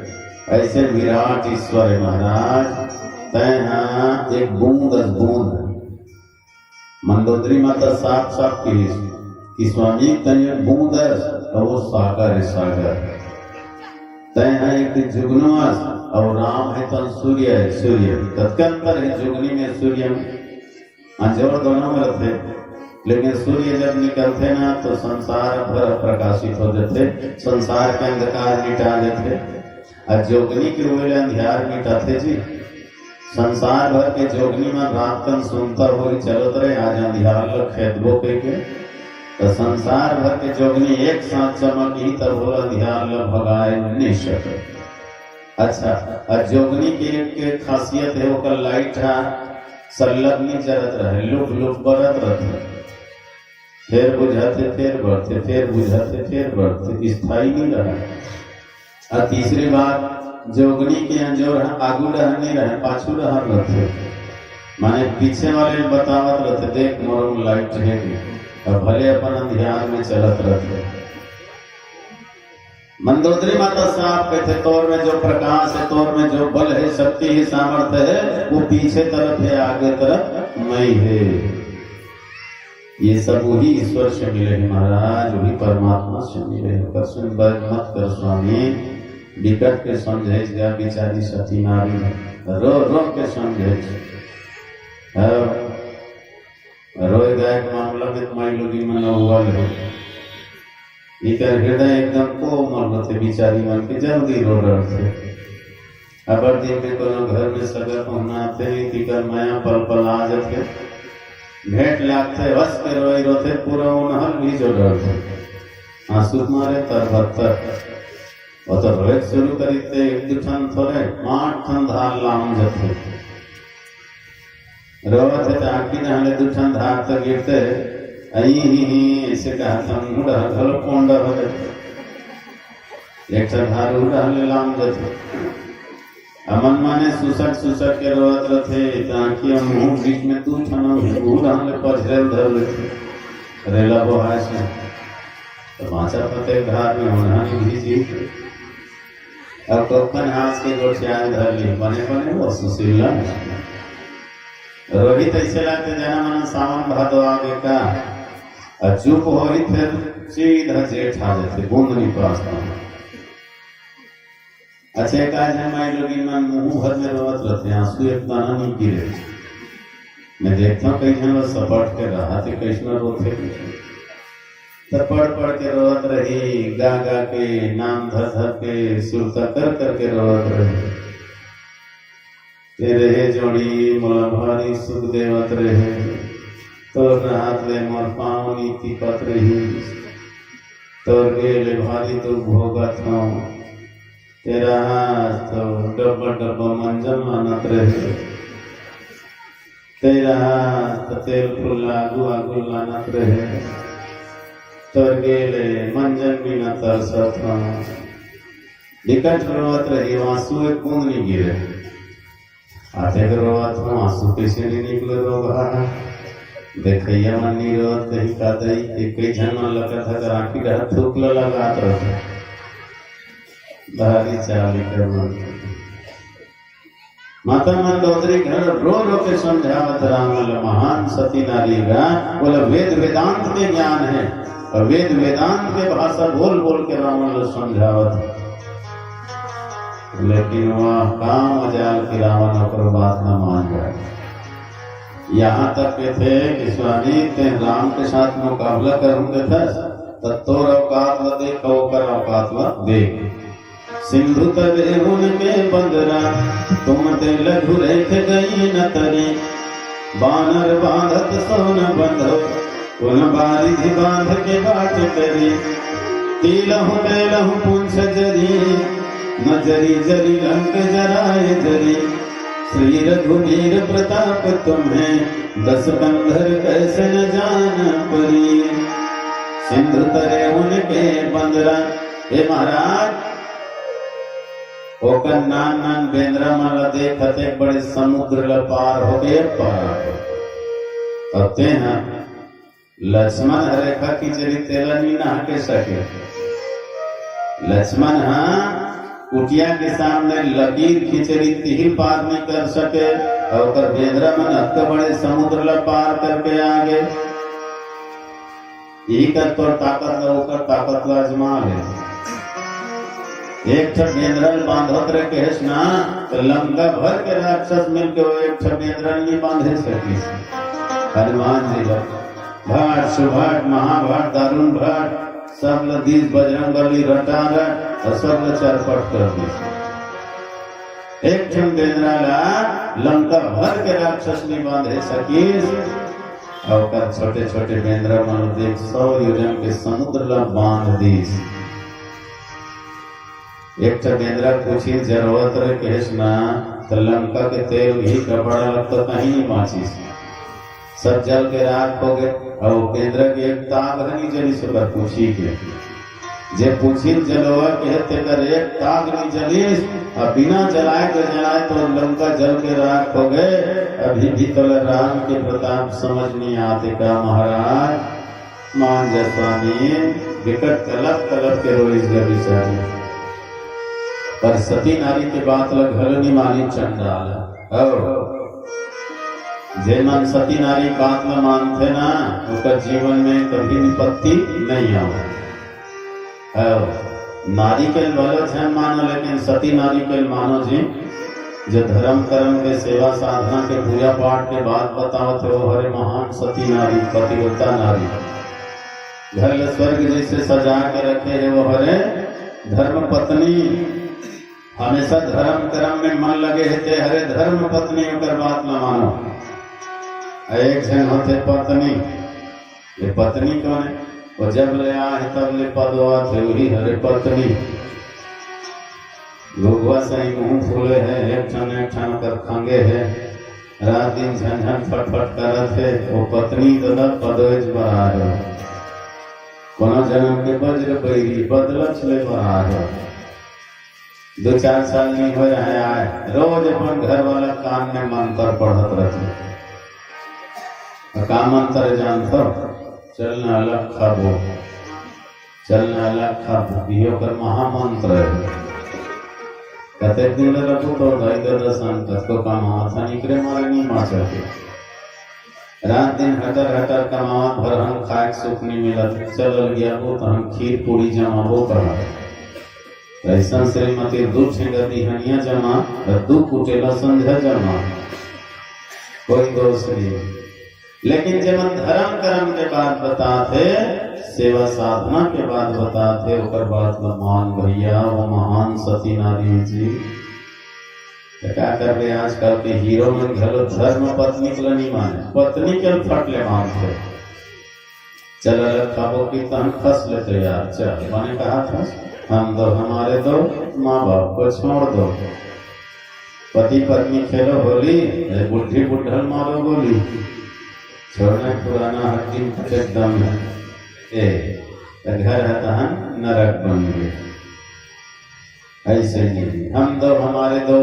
ऐसे विराट ईश्वर है महाराज, तय हाँ एक बूंद अस बूंद। मंदोदरी माता साफ साफ कहिस कि स्वामी तय बूंद अस, और वो सागर है, सागर। तय हाँ एक जुगनू अस, और राम है तन सूर्य है, सूर्य। कतका अंतर है जुगनी में सूर्य में। हाँ, जोर दोनों में रथे, लेकिन सूर्य जब निकलथे ना, तो संसार भर प्रकाशित हो जाथे, संसार के अंधकार मिटा जाथे। आ जोगनी के ओले अंधियार मिटाथे जी। संसार भर के जोगनी मन रात कन सुनता होही चलत रहे, आज अंधियार ल खेदबो कहिके। तो संसार भर के जोगनी एक साथ चमकही, तब ओला अंधियार ल भगाए नहीं सके। अच्छा, आ जोगनी के एक, एक खासियत है, ओकर लाइट हा संलग्न जरत रहे, लुप लुप बरत रहथे, फेर बुझाथे, फेर बरथे, फेर बुझाथे, फेर बरथे, स्थायी नहीं रहे। और तीसरी बात, जोगनी के अंजोर ह आगू डहर नहीं रहे, पाछू डहर रहथे। माने पीछे वाले ल बतावत रहथे, "देख, मोर में लाइट है।" अब भले अपन अंधियार में चलत रहथे। मंदोदरी माता साफ कहथे, "तोर में जो प्रकाश है, तोर में जो बल है, शक्ति है, सामर्थ्य है, वो पीछे तरफ है, आगे तरफ नहीं है।" ये सब वही ईश्वर से मिले हैं महाराज, वही परमात्मा से मिले हैं। ओकर सुन बैर मत कर स्वामी, बिकट के समझे जा बिचारी सती नारी, रो रो के समझे। हाँ, रोए गाय के मामला में माई लोगिन मन अव्वल है। इकर हृदय एकदम कोमल होथे, बिचारी मन के जल्दी रो डरथे। अबर दिन में कोनो घर में सगा पहुना आथे, तिकर मया पल पल आ जथे। भेंट लागथे, हंस के रोई रोथे, पूरा ओनहल भी जो डरथे। आंसू मारे तरबत्तर। वो तो रोए शुरू करी ते एक दू ठन थोरे, पांच ठन धार लाम जथे। रोवत हे त आंखी डहर ले दू ठन धार त गिरथे, अई ही ही ऐसे कहत हम मुंह डहर घलो कोंडा हो जाथे। एक ठन धार ऊ डहर ले लाम जाथे। अमन माने सुसक सुसक के रोवत रथे, त आंखी अउ मुंह बीच में दू ठन ऊ डहर ले पझरे धर लेथे। रेला बोहाय से। त बांचा पते धार में होनहा नहीं भीजी। अब कखन हांस के गोठियाए धर ली, बने बने वो सुशीला। रोहित ऐसे लागथे, जाना माना सावन भादो आ गे का। आ चुप होही, फेर सीधा जेठ आ जाथे, बूंद नहीं पास। अच्छा, एक आज हम माई लोगिन मन मुंह भर में रोवत रहथे, आंसू एक दाना नहीं गिरे। मैं देखता हूँ, कई झन ला सपट के रहा थे, कैसना रोथे। त पढ़ पढ़ के रोवत रही, गा गा के, नाम धर धर के, सुरता कर कर के रोवत रही। तेरे हे जोड़ी मोला भारी सुख देवत रहे, तोर रहत ले मोर पाँव नी तिपत रही, तोर गे ले भारी दुख भोगत हूँ। तेरा हाथ तो डब्बा डब्बा मंजन लानत रहे, तेरा हाथ तो तेल फूल आगू आगू लानत रहे, तोर गे ले मंजन बिना तरसत हूँ। बिकट रोवत रही, आंसू एक बूंद नहीं गिरे। आते के रोवत हूँ, आंसू कइसे नहीं निकले रोवा। देखइया मन नहीं रोवत, कहीं का दई, एक कई झन मन लगत है, आंखी डहर थूक ल लगात रहते। धारी चाली कर मन। माता मंदोदरी घर रो रो के समझावत राम ल, महान सती नारी गा, बोला वेद वेदांत के ज्ञान है, और वेद वेदांत के भाषा बोल बोल के रावण ल समझावत। लेकिन वह काम मजाल कि रावण ओकर बात न मान जाए। यहाँ तक के थे कि स्वामी, ते राम के साथ मुकाबला करूं के थस, त तोर औकात ल देख, ओकर औकात ल देख। सिंधु तले उनके बंदरा, तुम ते लघु रेख गई न तरी। बानर बांधत सो न बंधो, उन बारिधि बांध के बाट करी। तीलहु तेलहु पुंछ जरी, न जरी जरी लंक जराए जरी। श्री रघुवीर प्रताप तुम्हें, दस कंधर कैसे न जान परी। सिंधु तरे उनके बंदरा। हे महाराज, ओकर नान नान बेंदरा मन ल देखत एक बड़े समुद्र ल पार होके पार आ गे। अउ तें ह लक्ष्मण ह रेखा खींचे रही, तेला नी नहा के सके। लक्ष्मण ह कुटिया के सामने लकीर खींचे रही, तिही पार नहीं कर सके, अउ ओकर बेंदरा मन अतका बड़े समुद्र ल पार करके आ गे। इही कर तोर ताकत ल, ओकर ताकत ल आजमा ले। एक ठन बेंदरा ल बांधत रहे कहेस ना, त लंका भर के राक्षस मिलके वो एक ठन बेंदरा ल नहीं बांधे सकिस। हनुमान जी ल भाट सुभाट महाभाट दारुण भाट सब ल दीस, बजरंग बली रटा रट अउ सब ल चरपट कर दीस। एक ठन बेंदरा ल लंका भर के राक्षस नहीं बांधे सकिस। अउ ओकर छोटे छोटे बेंदरा मन ल देख सौ योजन के समुद्र ल बांध दीस। एक ठन बेंदरा पूछी जरूरत रहे कहेस ना, त लंका के तेल घी कपड़ा ल तो कहीं नहीं बांचिस, सब जल के राख हो गे। अउ बेंदरा के एक ताग ह नहीं जलिस ओकर पूछी के। जे पूछी ल जलोवा के हे, तेकर एक ताग नहीं जलिस, अउ बिना जलाए के जलाए तो लंका जल के राख हो गे। अभी भी तोला राम के प्रताप समझ नहीं आते का महाराज? मान जा स्वामी, बिकट कलप कलप के रोइस गा बिचारी। पर सती नारी के बात ल घलो नहीं मानी चंडाल। अउ जे मन सती नारी बात ल मानथे ना, ओकर जीवन में कभी विपत्ति नहीं आवे। अउ नारी के भले झन मानो, लेकिन सती नारी के मानो जी, जो धर्म कर्म के सेवा साधना के पूजा पाठ के बात बतावत हे, वो हरे महान सती नारी, पतिव्रता नारी, घर ल स्वर्ग जैसे सजा के रखे हे, वो हरे धर्म पत्नी। हमेशा धर्म कर्म में मन लगे हे, ते हरे धर्म पत्नी, ओकर बात न मानो। आ एक झन होथे पत्नी, ये पत्नी कोन हे? वो जब ले आ हे तब ले पदवा थे, वही हरे पत्नी। घुघुआ सही मुंह फूले हे, एक ठन एक ठन कर खंगे हे, रात दिन झन झन फटफट करत हे। वो पत्नी तो ला पदोज बर आ हे, कोनो जन्म के बज्र बैरी बदलच ले बर आ हे। दो चार साल नहीं होय रहे आय, रोज अपन घर वाला कान में मंत्र पढ़त रहथे। अउ का मंत्र जानथो? चल न अलग खाबो, चल न अलग खाबो, इहो कर महामंत्र हे। कतेक दिन ले रखो तो दाई ददा सन, कतको कमावत हन, इकरे मारे नहीं माचत हे। रात दिन हटर हटर कमावत, भर हम खाए के सुख नहीं मिलत। चल अलगियाबो तो हम खीर पूड़ी जमाबो कहा। अइसन श्रीमती दू ठेंगा बिहनिया जमा, अउ दू कुटेला संझा जमा, कोई दोष नहीं। लेकिन जेमन धर्म कर्म के बात बताथे, सेवा साधना के बात बताथे, ओकर बात ल मान भैया, वो महान सती नारी जी। त का करबे, आजकल के हीरो मन घलो धर्म पत्नी के ल नहीं माने, पत्नी के ल फट ले मानथे। चल अलग खाबो कि तहन खस ले तो यार, चल। माने कहा था, हम दो हमारे दो, माँ बाप को छोड़ दो। पति पत्नी खेलो होली, ए बुढ़ी बुढ़ल मारो गोली। छोड़ना पुराना हड्डी फटक दम है। ए, त घर है तहन नरक बन गए। ऐसे नहीं, हम दो हमारे दो,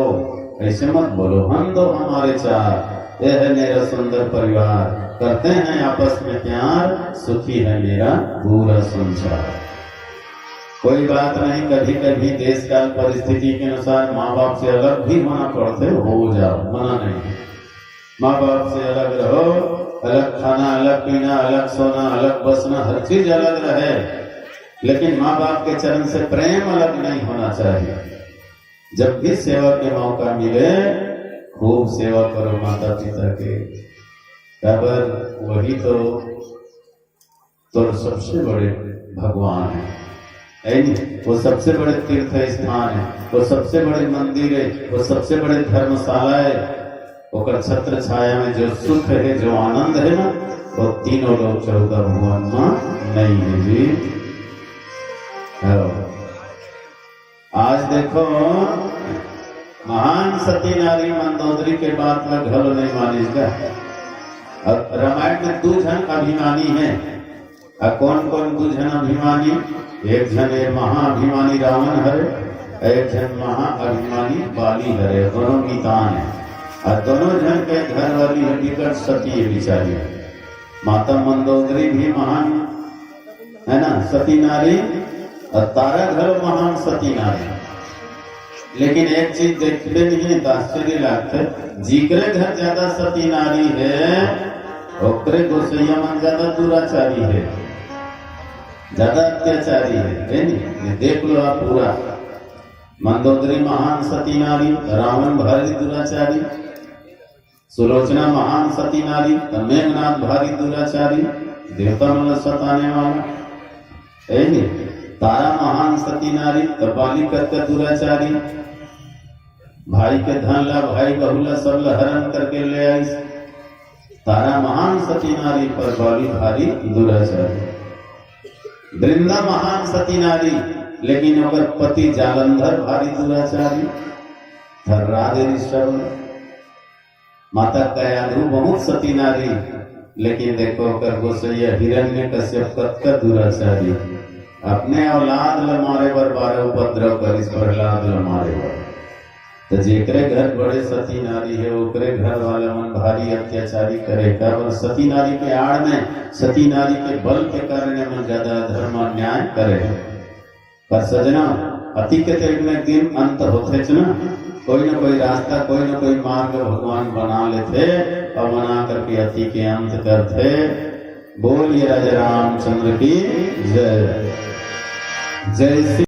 ऐसे मत बोलो, हम दो हमारे चार, ये है मेरा सुंदर परिवार, करते हैं आपस में प्यार, सुखी है मेरा पूरा संसार। कोई बात नहीं, कभी कभी देश काल परिस्थिति के अनुसार माँ बाप से अलग भी होना पड़ते, हो जाओ, मना नहीं है। माँ बाप से अलग रहो, अलग खाना, अलग पीना, अलग सोना, अलग बसना, हर चीज अलग रहे, लेकिन माँ बाप के चरण से प्रेम अलग नहीं होना चाहिए। जब भी सेवा के मौका मिले, खूब सेवा करो माता पिता के, काबर वही तो तोर सबसे बड़े भगवान है, है नी? वो सबसे बड़े तीर्थ स्थान है, वो सबसे बड़े मंदिर है, वो सबसे बड़े धर्मशाला है। ओकर छत्र छाया में जो सुख है, जो आनंद है ना, वो तीनों लोक चौदह भुवन में नहीं है जी। हाँ। आज देखो, महान सती नारी मंदोदरी के बात ला घलो नहीं मानिस गा। अब रामायण में दू झन अभिमानी है। अब कौन कौन दू झन अभिमानी? एक झन ये महाअभिमानी रावण हरे, एक झन महाअभिमानी बाली हरे। दोनों मितान है। और दोनों झन के घर वाली है विकट सती है बिचारी। माता मंदोदरी भी महान है ना, सती नारी, और तारा घलो महान सती नारी। लेकिन एक चीज देखबे नहीं है तो आश्चर्य लागथे, जिकरे घर ज्यादा सती नारी है, ओकरे गोसैया मन ज्यादा दुराचारी है, ज्यादा अत्याचारी है, है नी? ये देख लो आप पूरा, मंदोदरी महान सती नारी, रावण भारी दुराचारी, सुलोचना महान सती नारी, त मेघनाथ भारी दुराचारी, देवता मन ला सताने वाला। यही तारा महान सती नारी, त बाली कतका दुराचारी, भाई के धन ला, भाई बहू ला, सब ला हरण करके ले आइस। तारा महान सती नारी, पर बाली भारी दुराचारी। वृंदा महान सती नारी, लेकिन ओकर पति जालंधर भारी दुराचारी। थर्रा दे रिश्ता बने। माता कयाधु बहुत सती नारी, लेकिन देखो ओकर गोसैया हिरण्यकश्यप कतका दुराचारी। अपने औलाद ल मारे बर बारह उपद्रव करिस प्रहलाद ल मारे बर। त जेकरे घर बड़े सती नारी है, ओकरे घर वाला मन भारी अत्याचारी करे। काबर सती नारी के आड़ में, सती नारी के बल के कारण मन ज्यादा अधर्म अन्याय करे। पर सजना, अति के तो एक न एक दिन अंत होथेच ना। कोई ना कोई रास्ता, कोई ना कोई मार्ग भगवान बना लेथे और बना करके अति के अंत करथे। बोलिए राजा रामचंद्र की जय। जय श्री